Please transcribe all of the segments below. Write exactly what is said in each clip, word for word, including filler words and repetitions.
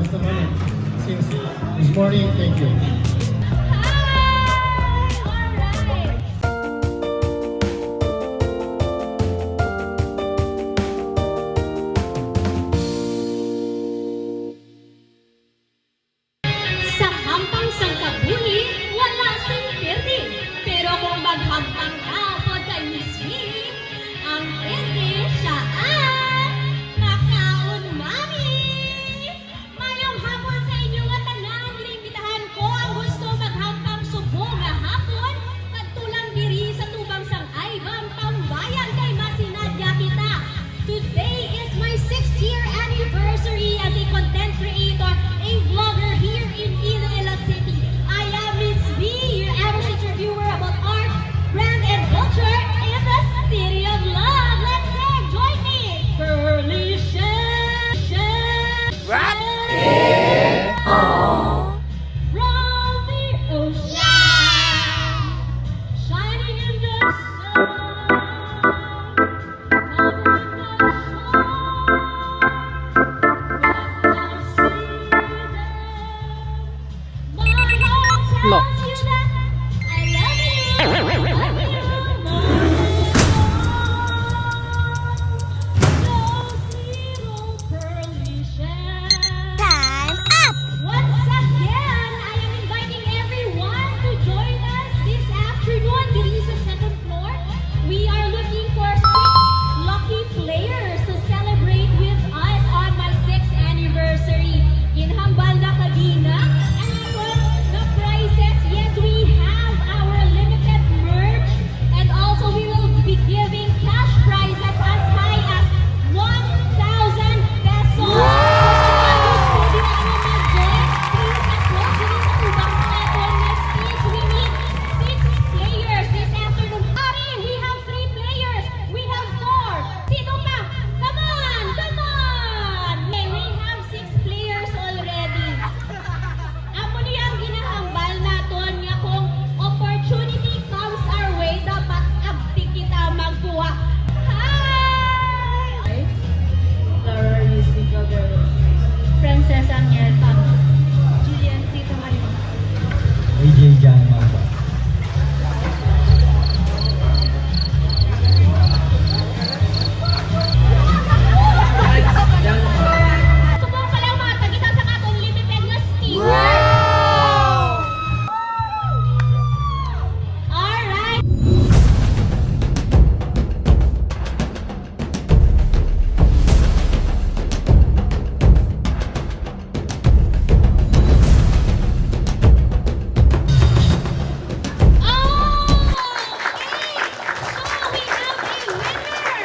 Since this morning, thank you. Hi! Alright! Sa hampang sang kabuhi, wala sing pirdi. Pero kung maghampang ka upod kay Miss V, ang pirdi siya ang makaon, mami! Mayong hapon sa inyo nga tanan. Ginaimbitahan ko ang gusto maghampang subong nga hapon kadto lang diri sa tubang sang Ayban Tambayan kay masinadya kita. Today is my sixth year anniversary as a content creator, a vlogger here in Iloilo City. I am Miss V, your average interviewer about art, brand, and culture in the city of love. Let's sing! Join me! Pearly Shan, Shan, What? Shan. Aw. From the ocean, shining in the sun. Locked. Time up! Once again, I am inviting everyone to join us this afternoon diri sa second floor. We are looking for six lucky players to celebrate with us on my sixth anniversary. Ginhambal na kagina ang aton nga prizes. Yes, we have our limited merch, and also we will be giving cash prizes as high as one thousand pesos. Wow! Please approach diri sa tubang sa aton nga stage. We need six players this afternoon. Ari, we have three players. We have four. Sino pa? Come on! Come on! Okay, we have six players already. Amo ni ang ginahambal naton nga kung opportunity comes our way, dapat abtik kita magkuha. Hi! Laura Rizzi Calderon. Frances Angel Pam. Julian Tito Mayo. A J John Mata. Subong pa lang, mga tagita sa aton limited nga stage. Wow! Alright. Oh, okay. So, we have a winner.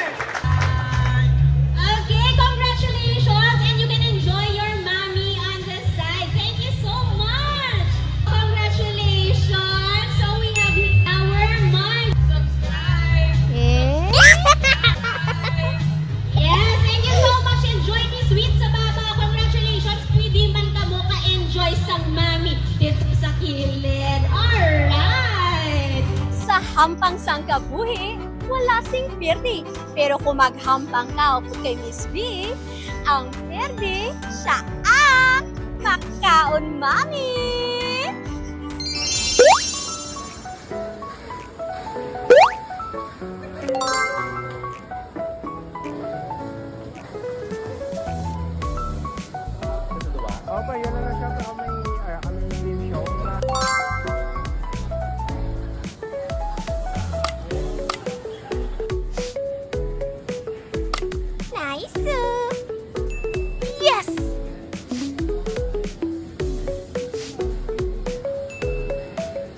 Okay, congratulations, and you can enjoy your mommy on the side. Thank you so much. Congratulations. So, we have our mom. Subscribe. Eh? Yes, thank you so much. Enjoy this sweet sa baba. Congratulations. Pwede man kamo ka-enjoy sang mami dito sa kilid. Alright! Sa hampang sang kabuhi, wala sing pirdi. Pero kung maghampang ka upod kay Miss V, ang pirdi siya ang makaon, mami! Opa, yun na lang siya, pero may, ah, kami yung show. Nice! Yes!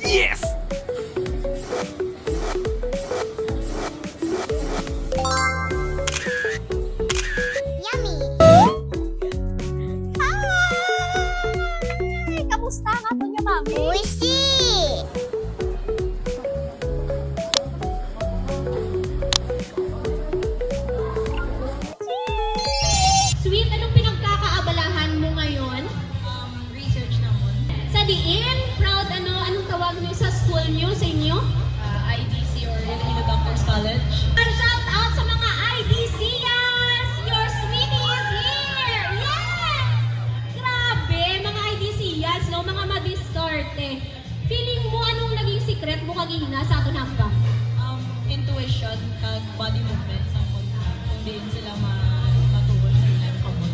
Yes! Yummy! Hi! Kamusta ang aton nga mami? Oishi! Sweet, anong pinagkakaabalahan mo ngayon? Um, research namon. Sa diin? Proud, ano, anong tawag niyo sa school niyo, sa inyo? Ah, I D C or Iloilo Doctors College. And shout out sa mga I D Cers! Your sweetie is here! Yes! Grabe! Ina sa aton hambang. Um, intuition kag body movement sa akon, kung diin sila ma-, matuon sa ilang kamot.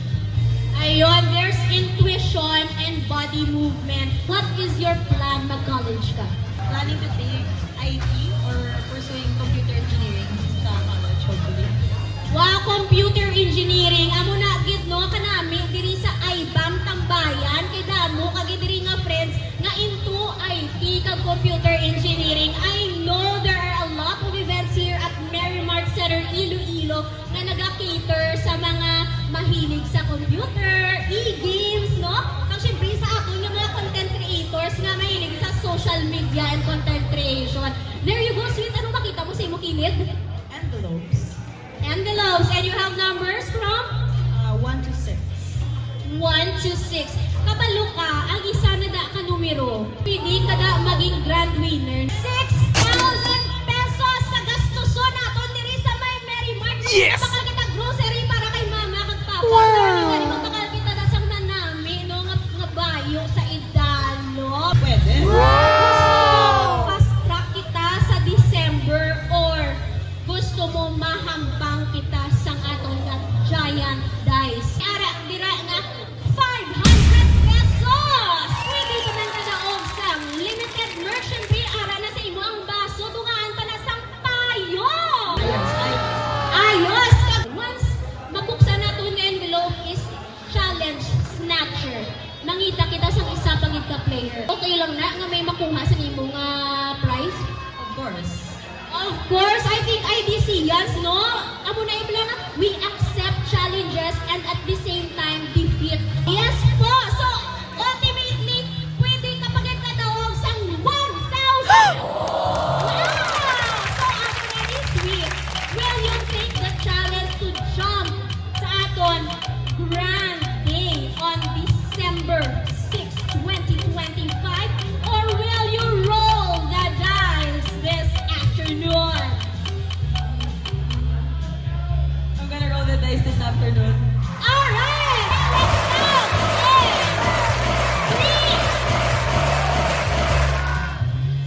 Ayun, there's intuition and body movement. What is your plan mag-college ka? Planning to take I T or pursuing computer engineering sa college, hopefully. Wow, computer engineering. Amo na gid, no, kanami diri sa Aibang Tambayan, kay damo kagi diri nga friends nga into I T kag computer engineering. I know there are a lot of events here at Merry Mart Center Iloilo nga naga-cater sa mga mahilig sa computer, e-games, no? Kag syempre sa aton nga mga content creators nga mahilig sa social media and content creation. There you go, sweet. Anong makita mo sa imo kilid? Envelopes. Envelopes. And you have numbers from? Uh, one to six. One to six. Kabalo ka, ang isa na da ka numero, pwede ka da maging grand winner. Six thousand pesos sa gastuson naton diri sa may Merry Mart. Yes! Bakal kita grocery para kay mama kag papa. Wow! Para kay magpakal kita da sang nanami, no, nga, nga bayo sa edad, no? Pwede. Wow! Gusto mo fast track kita sa December or gusto mo mahambang kita sang aton nga giant dice? Ara, dira nga five hundred pesos! Pwede ka man kadaog sang limited merch. Siyempre, ara na sa imo ang baso. Dungaan pa na sang payo! Ayos! Kag once mabuksan naton nga envelope is challenge snatcher. Mangita kita sang isa pa gid ka player. Okay lang na nga may makuha sa imo nga prize? Of course. Of course, I think I D C, yes, no? Amo na yung lang, we accept challenges and at the same time defeat. Yes po. So, ultimately, pwede ka pagkakadaog sang one thousand. Wow! So, after that is sweet. Will you take the challenge to jump sa aton grand day on December six, twenty twenty-five, or will you roll the dice this afternoon? I'm gonna roll the dice this afternoon. All right! Let's go! Yes! Please!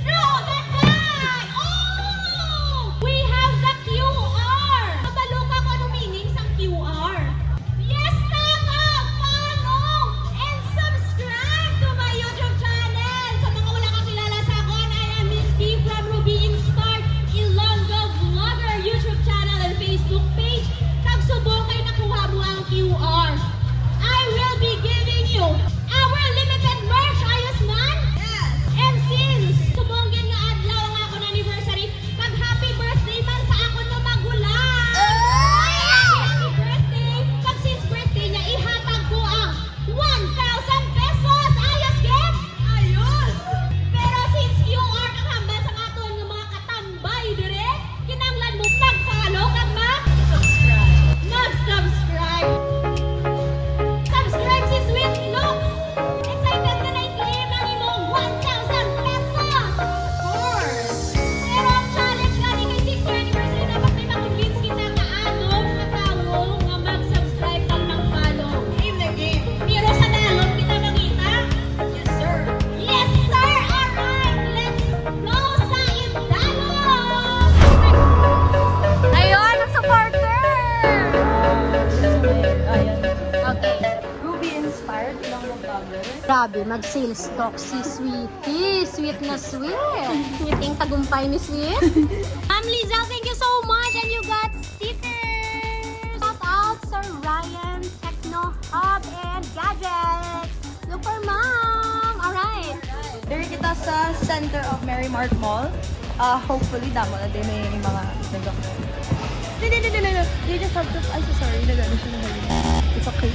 Throw the die! Oh! We have the Q R! Kabalo ka kung anong meaning sang Q R? Yes, tama! Follow and subscribe to my YouTube channel! Sa mga wala kakilala sa akon, I am Miss P from Ruby Inspired, Ilonggo Vlogger YouTube channel and Facebook page. Kag subong kay nakuha mo ang Q R. I will be giving you our limited merch, ayos man? Yes. And since subong gid nga adlaw ang akon anniversary, kag happy birthday man sa akon nga magulang. Ay! Happy birthday! Kag since birthday niya, ihatag ko ang one thousand pesos! Ayos gid? Ayos! Pero since you are ang hambal sa aton nga mga katambay dire, kinahanglan mo mag-follow kag mag Subscribe. Mag-subscribe. Subscribe si Sweet Look. Excited ka na i-claim ang imong one thousand pesos? Of course. Pero ang challenge gani kay sixth year anniversary, dapat may ma-convince kita nga anom ka tawo nga mag-subscribe kag mag-follow. Game na game. Pero sa dalom kita mangita. Yes, sir. Yes, sir. Alright, let's go sa Indalo! Ayun, ang supporter! Okay. Ruby inspired lang mo vlogger. Grabe, mag-sales talk si Sweetie. Sweet na sweet. Sweeting tagumpay ni Sweet. Ma'am Lizelle, thank you so much. And you got stickers. Shout out, Sir Ryan, Techno Hub and Gadgets. Look for Ma'am. Alright. Diri kita sa center of Merry Mart Mall. Ah, hopefully, damo na din may mga nag-, no, no, no, no, no. You just have to, ay, so sorry. Nag-ano siya, nag-ano. It's okay.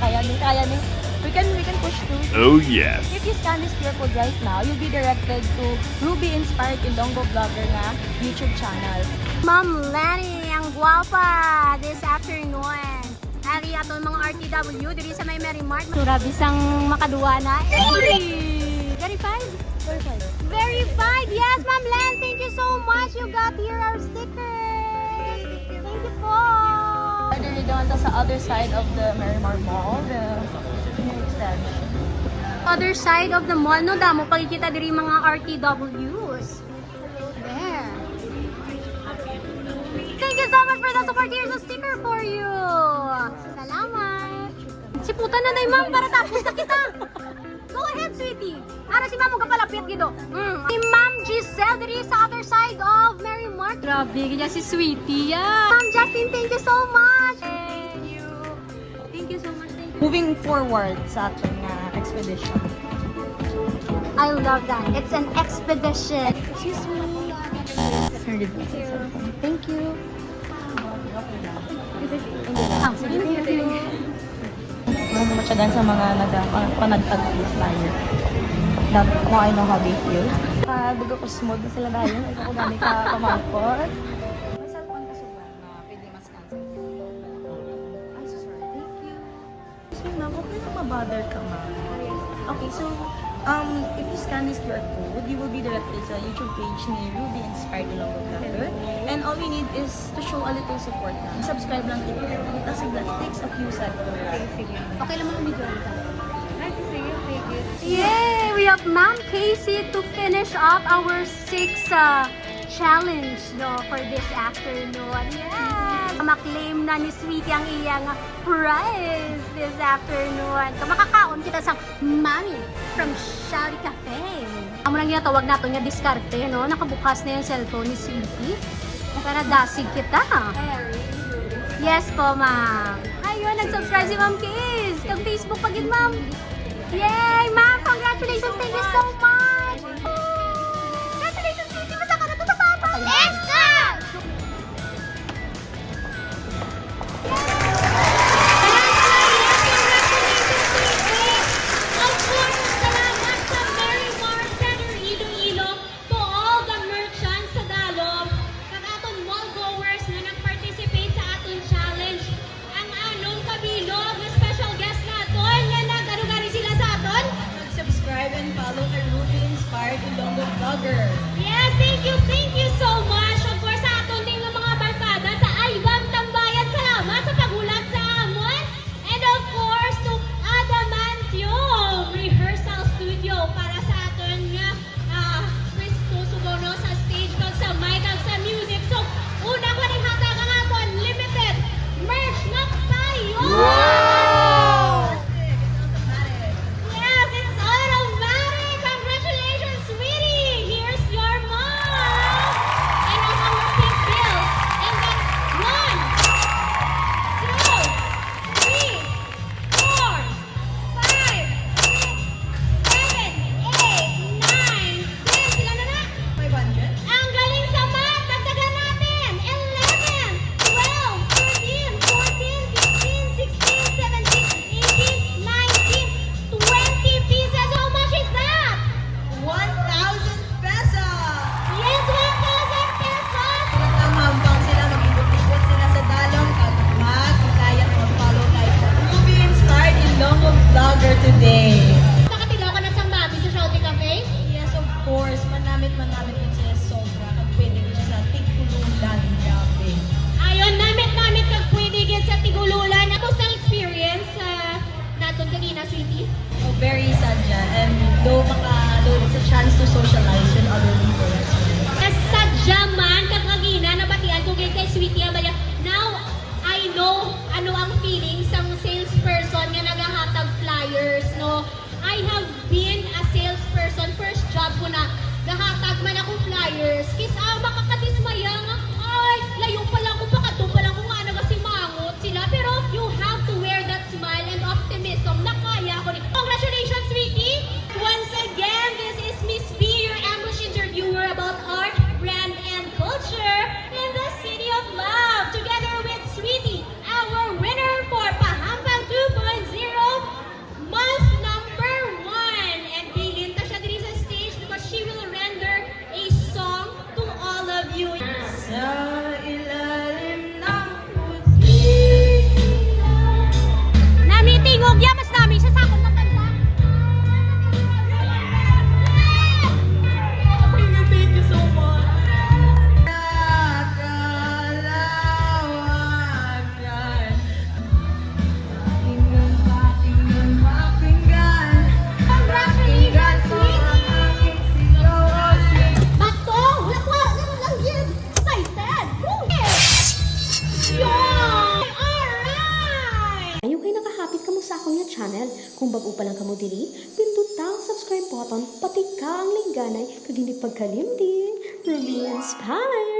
Kaya ni, kaya ni. We can, we can push through. Oh, yes. If you scan this Q R code right now, you'll be directed to Ruby Inspired Ilonggo Vlogger nga YouTube channel. Ma'am Lenny, ang guwapa this afternoon. Ari aton mga R T W diri sa may Merry Mart. Sura bisang makaduwa na. Hey! Verified? Verified. Verified. Yes, Ma'am Len, thank you so much. You got here our stickers. Thank you po. Diri naman ta sa other side of the Merry Mart Mall, the new extension. Other side of the mall, no? Damo pa kita diri mga R T Ws. For the support, here's a sticker for you. Salamat. Siputan na, day, ma'am, para tapos na kita. Go ahead, sweetie. Ara si ma'am, magpalapit gid, oh. Mm. Si Ma'am Giselle diri sa other side of Mary Mark. Grabe, kaya si sweetie, ya. Ma'am Justin, thank you so much. Thank you. Thank you so much. Thank you. Moving forward sa aton nga expedition. I love that. It's an expedition. Excuse me. Thank you. Ah, sige, sige, sige. Ano mo siya sa mga naga-, pa-, panagtag flyer? That, now I know how they feel. Ah, baga ko smooth na sila dayon. Ay, ako gani ka pamangkot. May cellphone ka suba na pwede mas cancel. Ay, so sorry. Thank you. Excuse me, ma'am, okay lang ma-bother ka, ma'am? Okay, so, um, if you scan this Q R code, you will be directed sa YouTube page ni Ruby Inspired Ilonggo Vlogger. And all we need is to show a little support lang. Subscribe lang, click lang. It takes, it takes a few seconds. Okay, sige. Okay lang mga video. Ay, sige, sige. Yay! We have Ma'am Casey to finish up our six, uh, challenge, no, for this afternoon. Yes! Ma-claim na ni Sweetie ang iyang prize this afternoon. Kaya makakaon kita sa Mami from Shouty Cafe. Amo lang ginatawag naton nga diskarte, no? Nakabukas na yung cellphone ni Sweetie. Para dasig kita. Yes po, ma'am. Ayun, nag-subscribe si Ma'am Kiz. Kag Facebook pa gid, ma'am. Yay, ma'am! Congratulations! Thank you so much! Congratulations, Sweetie! Basta ka na to sa papa! Let's go! Of course, salamat sa Mary Mart Center Iloilo, to all the merchants sa Dalom, kag aton mall goers nga nag-participate sa aton challenge, ang anom ka bilog nga special guest naton nga nag-, ano gani sila sa aton? Mag-subscribe and follow kay Ruby Inspired Ilonggo Vlogger. Yes, thank you, thank you so much. Of course, sa aton din nga mga barkada sa Aibang Tambayan, salamat sa paghulat sa amon. And of course, to Adamantium Rehearsal Studio para sa aton nga, ah, Chris Tusugono sa stage kag sa mic kag sa music. So, una ko ning hatag ang aton limited merch na payo! Wow! Yes, it's automatic. Congratulations, sweetie! Here's your mug! And also your pink bill. And then, one, two, three, four, five, six, seven, eight, nine, ten. Sila na na. Five hundred? Ang galing sa math! Dagdagan natin! Eleven, twelve, thirteen, fourteen, fifteen, sixteen, seventeen, eighteen, nineteen, twenty pieces. How much is that? One thousand pesos! Yes, one thousand pesos! Sa tamang hampang sila, mag-ibot-ibot sila sa Dalom, kag mag-, mag-like, mag-follow kay Ruby Inspired Ilonggo Vlogger today. Nakatilaw ka na sa Mami sa Shouty Cafe? Yes, of course. Manamit, manamit yun siya sobra. Kag pwede ko siya sa tig-ululan. Grabe. Ayun, namit-namit kag pwede gyud sa tig-ululan. Kamusta ang experience sa naton ganina, sweetie? Oh, very sadya. And though maka-, though it's a chance to socialize with other people as well. Sadya man, kag ganina, nabatian ko gyud kay sweetie, ang balya. Now, I know ano ang feeling sang salesperson nga nagahatag flyers, no? I have been a salesperson, first job ko na, gahatag man ako flyers. Kis-a makakadismaya nga, "Ay, layo pa lang ko, pakadto pa lang ko nga nagasimangot sila." Pero you have to wear that smile and optimism na kaya ko ni. Congratulations, sweetie! Once again, this is Miss B, your ambush interviewer about art, brand, and culture in the City of Love, together with Sweetie, our winner for Pahampang two sa akon nga channel. Kung bag-o pa lang kamo diri, pinduta ang subscribe button, pati ka ang lingganay, kag hindi pagkalimti. Ruby Inspire!